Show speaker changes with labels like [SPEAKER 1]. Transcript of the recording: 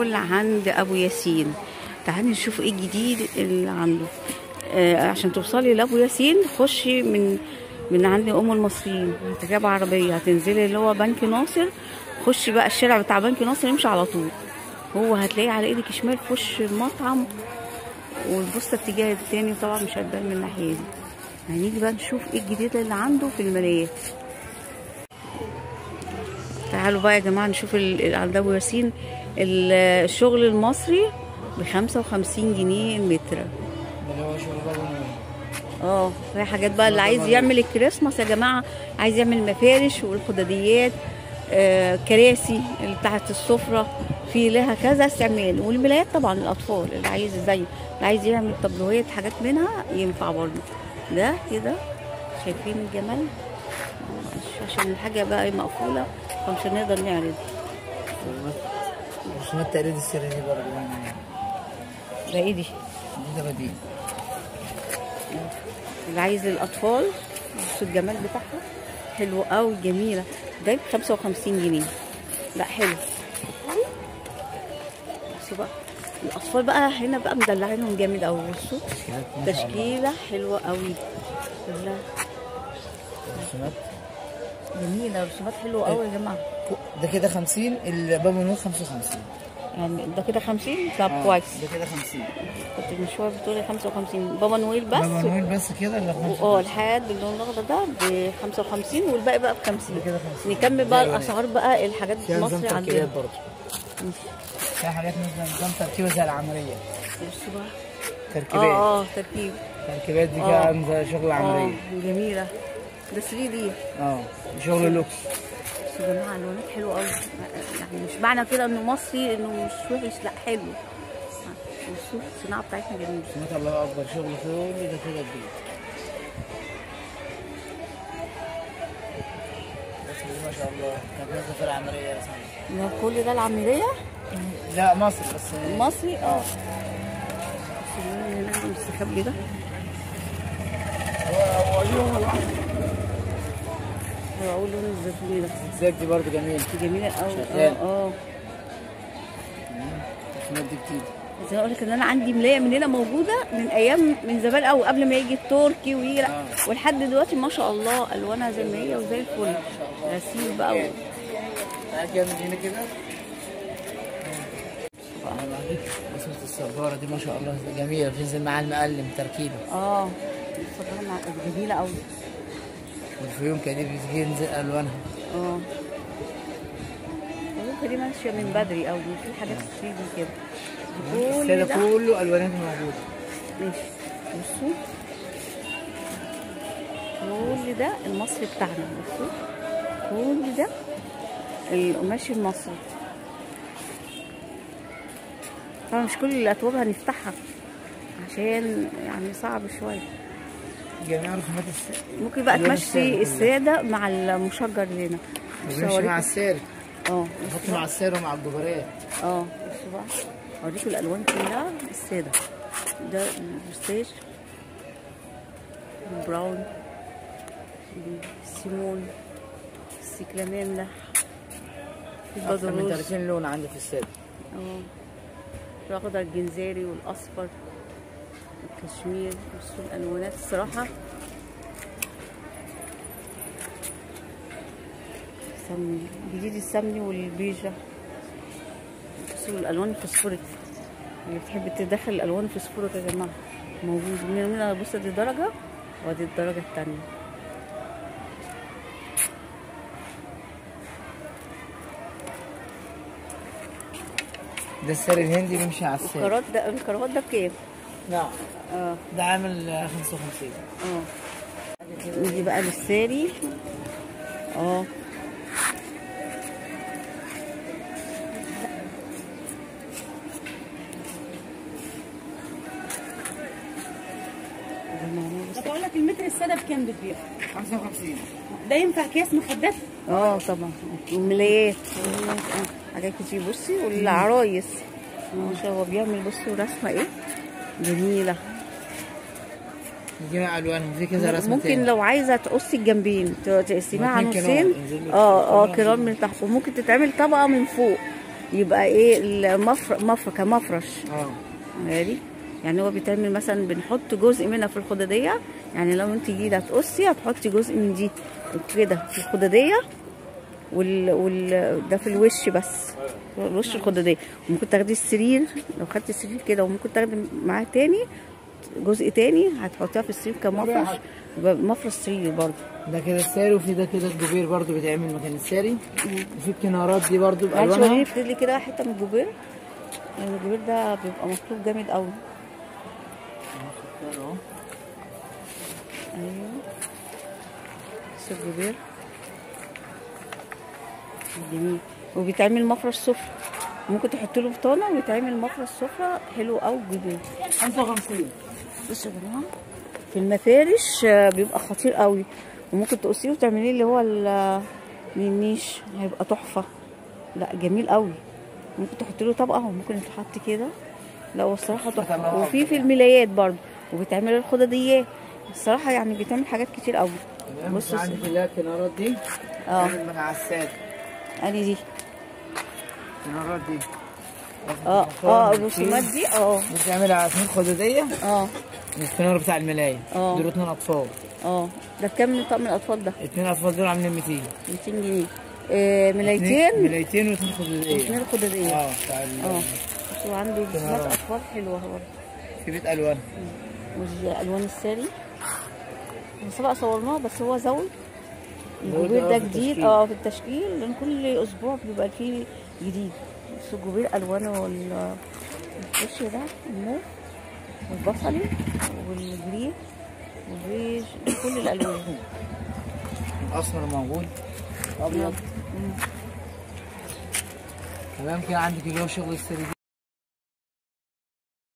[SPEAKER 1] المول عند ابو ياسين. تعالي نشوف ايه الجديد اللي عنده. عشان توصلي لابو ياسين خشي من عند ام المصريين، هتركبي عربية هتنزلي اللي هو بنك ناصر، خشي بقى الشارع بتاع بنك ناصر امشي على طول، هو هتلاقيه على ايدك شمال في وش المطعم، والبوسه اتجاه التاني طبعا مش هتبان من الناحية دي. هنيجي بقى نشوف ايه الجديد اللي عنده في الملايات. تعالوا بقى يا جماعة نشوف عند ابو ياسين الشغل المصري ب 55 جنيه المتر. في حاجات بقى اللي عايز يعمل الكريسماس يا جماعة، عايز يعمل مفارش والخداديات، كراسي اللي بتاعت السفرة، في لها كذا استعمال. والملايات طبعا الاطفال اللي عايز زي اللي عايز يعمل طبلوهات حاجات منها ينفع برضه. ده كده شايفين الجمال، عشان الحاجة بقى مقفولة فمش هنقدر نعرض.
[SPEAKER 2] رسومات تقليد السري دي برضه.
[SPEAKER 1] ده ايه دي؟
[SPEAKER 2] دي دي
[SPEAKER 1] اللي عايز للاطفال. بصوا الجمال بتاعها حلو قوي، جميلة. ده ب 55 جنيه. لا حلو. بصوا بقى الاطفال بقى هنا بقى مدلعينهم جامد قوي. بصوا تشكيله حلوة قوي كلها
[SPEAKER 2] رسومات
[SPEAKER 1] جميلة، رسومات حلوة قوي يا جماعة.
[SPEAKER 2] ده كده 50، البابا نور 55.
[SPEAKER 1] يعني ده كده 50. طب كويس،
[SPEAKER 2] ده كده 50.
[SPEAKER 1] كنت من شوية بتقولي 55. بابا نويل بس،
[SPEAKER 2] بابا نويل بس كده اللي 55.
[SPEAKER 1] الحاد باللون الاخضر ده ب 55 والباقي بقى ب 50.
[SPEAKER 2] كده 50.
[SPEAKER 1] نكمل بقى الاسعار بقى الحاجات في مصر عندنا
[SPEAKER 2] برضه. في حاجات مثلا نظام تركيبه زي العملية.
[SPEAKER 1] بصوا بقى
[SPEAKER 2] تركيبات.
[SPEAKER 1] تركيب،
[SPEAKER 2] تركيبات دي كده زي شغل عملية
[SPEAKER 1] جميلة. ده 3 دي
[SPEAKER 2] شغل لوكس.
[SPEAKER 1] بصوا يا جماعة الوانات حلوة قوي، يعني مش معنى كده انه مصري انه مش وحش، لا حلو. بصوا الصناعة بتاعتنا جميلة.
[SPEAKER 2] سمعت الله اكبر، شغل كل ده كده جديد. بس ما شاء الله كانت نازله في العملية يا سلام.
[SPEAKER 1] كل ده العملية؟
[SPEAKER 2] لا مصري بس.
[SPEAKER 1] مصري. بصوا اللون هنا المستخبي ده. هو لون الزيتوني ده.
[SPEAKER 2] الزجاج دي برضه جميلة.
[SPEAKER 1] جميلة قوي.
[SPEAKER 2] الرسومات دي جديدة.
[SPEAKER 1] عايزة اقول لك ان انا عندي ملاية من هنا موجودة من ايام من زمان قوي قبل ما يجي التركي ويجي ولحد دلوقتي ما شاء الله الوانها زي ما هي وزي الفل. غسيل بقى
[SPEAKER 2] تعالى كده من هنا كده. رسمة الصبارة دي ما شاء الله جميلة، بتنزل مع المقلم تركيبة.
[SPEAKER 1] الصبارة جميلة قوي.
[SPEAKER 2] والفيونكة دي بتنزل الوانها.
[SPEAKER 1] الفيونكة دي ماشية من بدري قوي، في حاجات 3 دي كده.
[SPEAKER 2] كل ده كله الواناته موجودة.
[SPEAKER 1] ماشي. بصوا كل ده المصري بتاعنا. بصوا كل ده القماش المصري. طبعا مش كل الأتواب هنفتحها عشان يعني صعب شوية.
[SPEAKER 2] جميع رسومات
[SPEAKER 1] ممكن بقى تمشي السادة مع المشجر هنا.
[SPEAKER 2] مش مع الساري. نحط مع الساري ومع الجبرات.
[SPEAKER 1] بصوا بقى اوريكم الالوان كلها السادة. ده البستاج، ال brown، السيمون، ال cyclamen ده،
[SPEAKER 2] اكتر من 30 لون عندي في السادة.
[SPEAKER 1] الاخضر الجنزاري والاصفر الكشمير. بصوا الالوانات الصراحة سمني جديد، السمني والبيجه. بصوا الالوان الفسفوريك، اللي بتحب تدخل الالوان الفسفوريك يا جماعة موجود من هنا. بصوا دي درجه وادي الدرجة الثانية.
[SPEAKER 2] ده الساري الهندي بيمشي على الساري.
[SPEAKER 1] الكرات ده، الكرات ده بكام؟
[SPEAKER 2] نعم. ده عامل 55.
[SPEAKER 1] نيجي بقى للساري.
[SPEAKER 3] بقول لك المتر السادة بكام بتبيع؟
[SPEAKER 2] 55.
[SPEAKER 3] ده ينفع اكياس مخدات؟
[SPEAKER 1] طبعا. وملايات، حاجات كتير. بصي والعرايس ما شاء الله بيعمل. بصوا رسمه ايه جميلة.
[SPEAKER 2] جميع الوانهم في كذا رسمه.
[SPEAKER 1] ممكن لو عايزه تقصي الجنبين تقسميها على نصين. كرام من تحت، وممكن تتعمل طبقه من فوق. يبقى ايه المفرش كمفرش. غالي يعني. هو بيتعمل مثلا بنحط جزء منها في الخداديه، يعني لو انت جديدة هتقصي هتحطي جزء من دي كده في الخداديه، ده في الوش بس، الوش الخداديه. وممكن تاخدي السرير، لو خدتي السرير كده وممكن تاخدي معاه تاني جزء تاني هتحطيها في السرير كمفرش، مفرش سرير برضه.
[SPEAKER 2] ده كده الساري، وفي ده كده الجوبير برضه بيتعمل مكان الساري. وفي الكنارات دي برضه بالوانها.
[SPEAKER 1] معلش وريني كده حتة من الجوبير، لان الجوبير ده بيبقى مطلوب جامد قوي. ايوه بس الجوبير جميل، وبيتعمل مفرش سفرة، ممكن تحط له بطانه ويتعمل مفرش سفرة حلو قوي الجوبير.
[SPEAKER 2] 55.
[SPEAKER 1] بصوا يا جماعة في المفارش بيبقى خطير قوي، وممكن تقصيه وتعمليه اللي هو النيش، هيبقى تحفة. لا جميل قوي، ممكن تحط له طبقه وممكن يتحط كده. لا هو الصراحة تحفة. وفي الملايات برضه، وبيتعمل الخداديات. الصراحة يعني بيتعمل حاجات كتير قوي.
[SPEAKER 2] بصوا عندك اللي هي الكنارات دي، مع السادة.
[SPEAKER 1] انهي دي؟
[SPEAKER 2] الكنارات دي.
[SPEAKER 1] الرسومات دي.
[SPEAKER 2] بتعملها على 2 خداديه. الكنار بتاع الملايه. دول 2 اطفال.
[SPEAKER 1] ده بكام طقم الاطفال ده؟
[SPEAKER 2] 2 اطفال دول عاملين 200
[SPEAKER 1] جنيه. ملايتين،
[SPEAKER 2] ملايتين و2 خداديه.
[SPEAKER 1] 2 خداديه. بتاع بصوا عنده رسومات اطفال حلوة برضه
[SPEAKER 2] في بيت الوان،
[SPEAKER 1] والالوان الساري سبق صورناه، بس هو زود الجوبير ده جديد في التشكيل، لان كل اسبوع بيبقى فيه جديد. بس الجوبير الوانه الوش ده الموف والبصلي وال green والبيج، كل الالوان.
[SPEAKER 2] الاسمر موجود، ابيض. تمام كده. عندك اللي هو شغل السري.